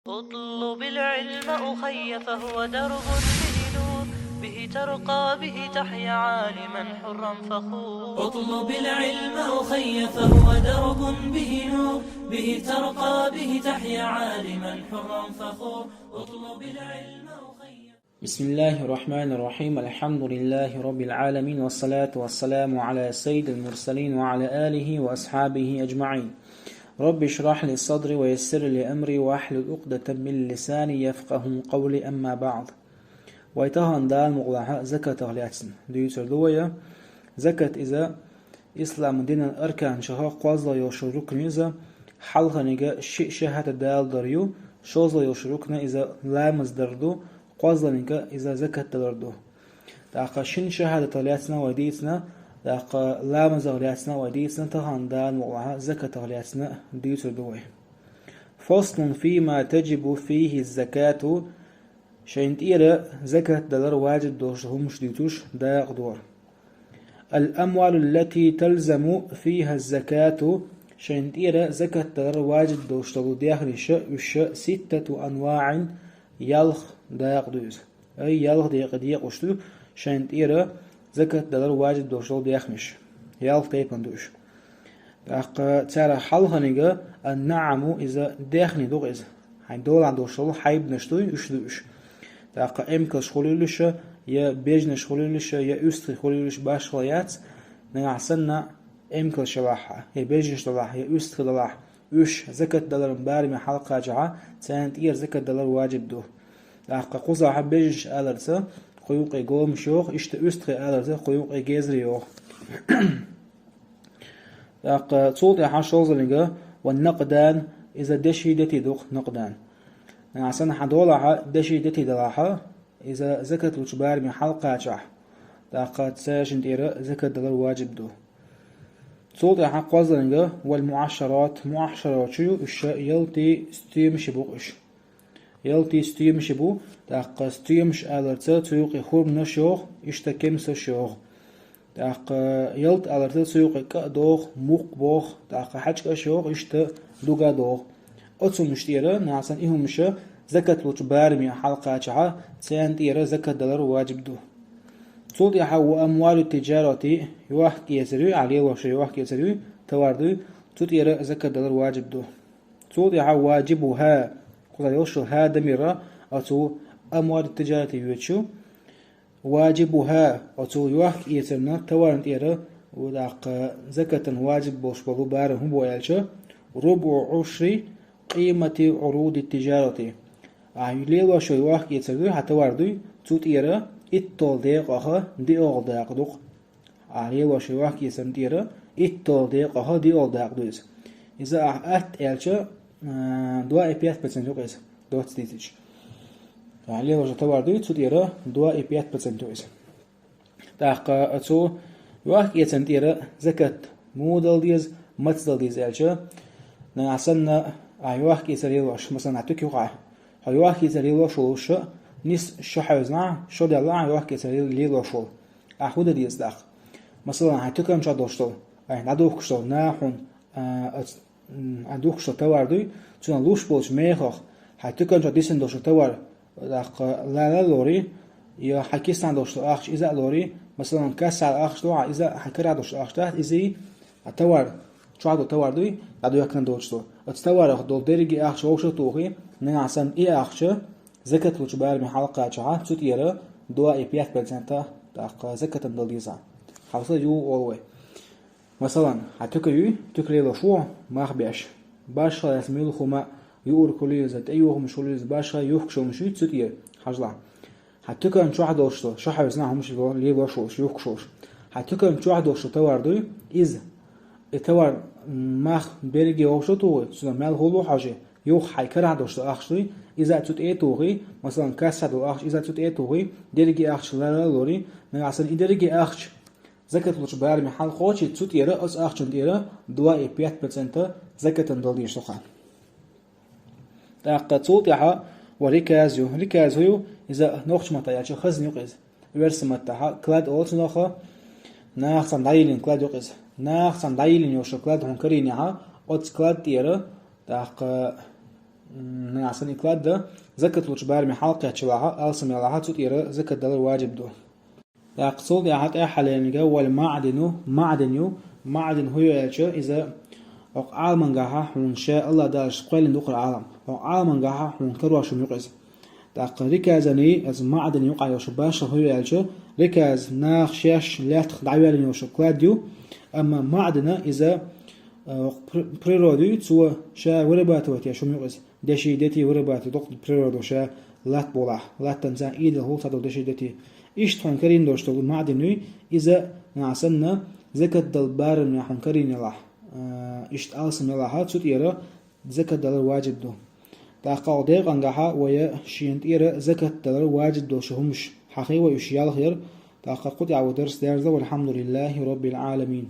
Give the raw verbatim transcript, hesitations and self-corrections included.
اطلب العلم أخي فهو درب به نور، به ترقى به تحيا عالما حرا فخور. اطلب العلم أخي فهو درب به نور، به ترقى به تحيا عالما حرا فخور. اطلب العلم أخي. بسم الله الرحمن الرحيم. الحمد لله رب العالمين، والصلاة والسلام على سيد المرسلين وعلى آله وأصحابه أجمعين. رب اشرح لي صدري ويسر لي أمري واحلل عقدة من لساني يفقهوا قولي، أما بعد. Вай тахана Дала мукъалахь закатах лаьцна дуьйцур ду вай. Закат иза ислам динан арканашха кхозлагӀа йолчу рукна иза, хьалханиг шиъ шахӀадат далар ю, шолгӀа йолчу рукна иза ламаз дар ду, кхозлагӀниг иза закат далар ду. ТӀаккха шина шахӀадатах лаьцна вай дийцина, тӀаккха ламазах лаьцна вай дийцина, тахана Дала мукъалахь закатах лаьцна дуьйцур ду вай. فصل فيما تجب فيه الزكاة. Шайна тӀера закат далар ваджиб долуш хӀумаш дуьйцуш дакъа дора. الأموال التي تلزم فيها الزكاة. Шайна тӀера закат далар ваджиб долуш долу дехнаш, уьш ستة أنواع, ялх дакъа ду иза. Ай, ялх декъе декъаш ду шайна тӀера закат далар ваджиб долуш долу дехнаш. Ялх тайпана ду уьш. ТӀаккха царах хьалханиг, النعم, иза дехне ду-кх иза. Хьайн долахь долуш долу хьайбанаш дуй, уьш ду уьш. ТӀаккха эмкалш хуьлийла уьш, я бежанаш хуьлийла уьш, я уьстагӀий хуьлийла уьш, башхалла яц, нагахь санна эмкалш ялахь, я бежанаш далахь, я уьстагӀий далахь, уьш закат даларан бараме хьалакхачахь, царна тӀера закат далар ваджиб ду. ТӀаккха кхузахь бежанаш аларца кху юкъе гомаш йоху, иштта уьстагӀий аларца кху юкъе гезар йоху. ТӀаккха цул тӀаьхьа шолгӀаниг, والنقدان, иза деши дети ду-кх накъдан. Нагахь санна хьан долахь деши дети далахь, иза закат лучу бараме хьалакхачахь, тӀаккха цаьршинна тӀера закат далар ваджиб ду. Цул тӀаьхьа кхозлагӀниг, والمعشرات, муӀашшарат чу ю уьш, ялтий стоьмаши бу-кх уьш. Ялтий стоьмаши бу, тӀаккха стоьмаш аларца цу юкъе хурманаш йоху, иштта кемсаш йоху. ТӀаккха ялта аларца цу юкъе кӀа а доху, мукх а боху, тӀаккха хьаьчкӀаш йоху, иштта дуга а доху. Оцу хӀуманаш тӀера, нагахь санна и хӀуманаш закат лучу бараме хьалакхачахь, царна тӀера закат далар ваджиб ду. Цул тӀаьхьа وأموال التجارة, йохк-эцар ю, ахь лелош йолу йохк-эцар ю, товар дуй, цу тӀера закат далар ваджиб ду. Цул тӀаьхьа واجبها, кхузахь йолуш хӀа дамир оцу أموال التجارة йоьдуш ю. واجبها, оцу йохк-эцарна, товарна тӀера, тӀаккха закатан ваджиб болуш болу барам хӀун бу аьлча, ربع عشر قيمة عروض التجارة. Ахь лелош йолу йохк-эцар дуй, хьан товар дуй, цу тӀера итталгӀа декъах диъалгӀа дакъа ду-кх. Ахь лелош йолу йохк-эцарна тӀера итталгӀа декъах диъалгӀа дакъа ду иза. Иза ахь атта аьлча, а, два и пять процент ю-кх иза, доцца дийцича. Ахь лелош йолу товар дуй, цу тӀера два и пять процент ю иза. ТӀаккха оцу йохк-эцарна тӀера закат муха дала деза, маца дала деза аьлча, нагахь санна ахь йохк-эцар лелош, масалан, ахь туька юкъахь, хьо йохк-эцар лелош волуш, нис шо хьевзина, шо даьлла ахь йохк-эцар лел-, лелош волу. Ахь хӀун дан деза тӀаккха? Масалан, хьайн туькан чохь долуш долу, ахь дӀадухкуш долу нахьун, а, ац-, м, ахь духкуш долу товар дуй, цунах луш болчу мехах, хьайн туькан чохь дисина долуш долу товар, тӀаккха лала а лорий, я хьайн кисана долуш долу ахча иза а лорий, масалан, кассахь ахча ду хьан, иза хьайн карахь долуш долу ахча дац, изий, а товар, чохь долу товар дуй, дӀадоьхкина долчу долу. Оцу товарах долу дерриге ахча вовшах а тухий, нагахь санна и ахча, закат лучу бараме хьалакхачахь, цу тӀера два и пять процента тӀаккха закатан дала деза. Хьалса ю олу вай. Масалан, хьан туька юй, туька лелош ву, мах беш. Башхалла яц муьлхха хӀума, юург хуьлийла иза, тӀеюхамаш хуьлийла иза, башхалла юхкуш хӀумаш юй цу тӀера, хьажалахь. Хьан туькан чохь долуш долу, шо хьевзина хӀумаш ло-, лелош волуш, юхкуш волуш. Хьан туькан чохь долуш долу товар дуй, иза. И товар, м, мах берриге вовшах а тухий, цунах мел хуьлу хьожий, юха хьайн карахь долуш долу ахча дуй, иза а цу тӀе а тухий, масалан, кассахь долу ахча, иза а цу тӀе а тухий, дерриге ахча лала а лорий, нагахь санна и дерриге ахча закат лучу бараме хьалакхочий, цу тӀера, оцу ахчан тӀера два и пять процента закатан дала деза хьан. ТӀаккха цул тӀаьхьа ва риказ ю. Риказ хӀун ю? Иза нохча маттахь аьлча хазна ю-кх иза. Оьрсийн маттахь клад олу цунах, нахаца дӀайиллина клад ю-кх иза. Нахаца дӀайиллина йолуш йолу клад хьуна карийнехь, оцу клад тӀера, тӀаккха М, нагахь санна и клад да, закат лучу бараме хьалакхаьччалахьа, алсам ялахьа, цу тӀера закат далар ваджиб ду. ТӀаккха цул тӀаьхьа тӀаьххьарленга валь маӀдину, маӀдин ю, маӀдин хӀу ю аьлча, иза окху Ӏаламангахьа хьуна ша Аллах Дала кхоьллина дукхара Ӏалам. Окху Ӏаламангахьа хьуна карош хӀума юкъа иза. ТӀаккха риказани, иза маӀдин юкъа йолуш башха хӀу ю аьлча, риказ нах шаьш лаьттах дӀаваьллина йолуш клад ю, амма маӀдина иза, а, при-, природа ю, цо ша вырабатывать еш хӀума юкъа иза. Деши дети вырабатывать доккху природа ша латта болахь, латтанца идал хӀул ца долу деши дети. Иштта хьуна карийна долуш долу маӀдин ю, иза нагахь санна закат дала барамехь хьуна карийна ялахь, а, иштта алсам ялахьа, цу тӀера закат далар ваджиб ду. ТӀаккха оха декъангахьа вая шена тӀера закат далар ваджиб долуш хӀумаш хьахий вай уьш ялх яра, тӀаккха кху тӀехь ву дарс дерза, валхьамдулиллахи роббил Ӏаламин.